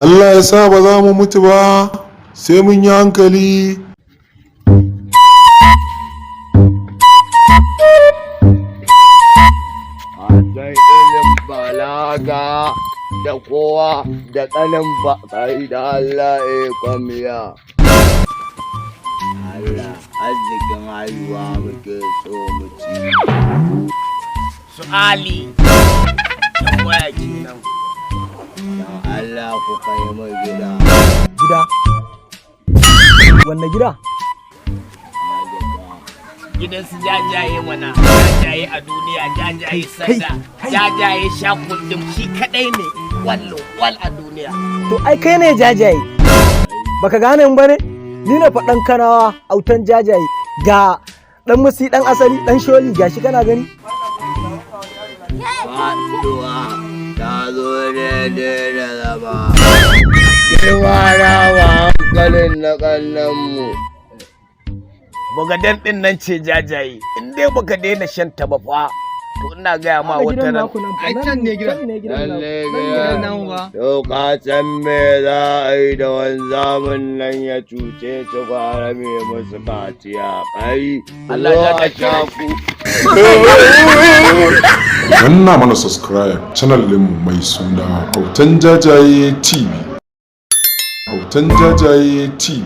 Allah ya sa ba za mu mutu ba, sai mun yi hankali. San ilimin balaga da kowa da ƙanin ba kai da Allah e kwamiya. Allah arzikin haihuwa muke so mu ci. Su'ali tambaya kenan. Dan Allah ku kai mu gida. Gida? Wanne gida? Gidan su jajaye mana, jajaye a duniya, jajaye sanda, jajaye shakundum, shi kadai ne wallo wal a duniya. To ai kai ne jajaye. Baka gane mu bane? Ni na faɗan Kanawa, autan jajaye. Ga dan musi, dan asali, dan sholi, gashi kana gani. Faɗuwa ta zo daidai da zama. Girma na wa hankalin na ƙannenmu. Bugadan din nan ce jajaye, in dai baka daina shan ta ba fa, to ina gaya ma wata ran. Ai can ne gidan. Lalle gidan. To ka san me za a yi da wanzamin nan ya cuce su, gwara me musu kaciya kai. Allah ya Zo a tashi. sha ku. Danna mana subscribe channel ɗinmu mai suna Autan Jajaye TV. Autan Jajaye TV.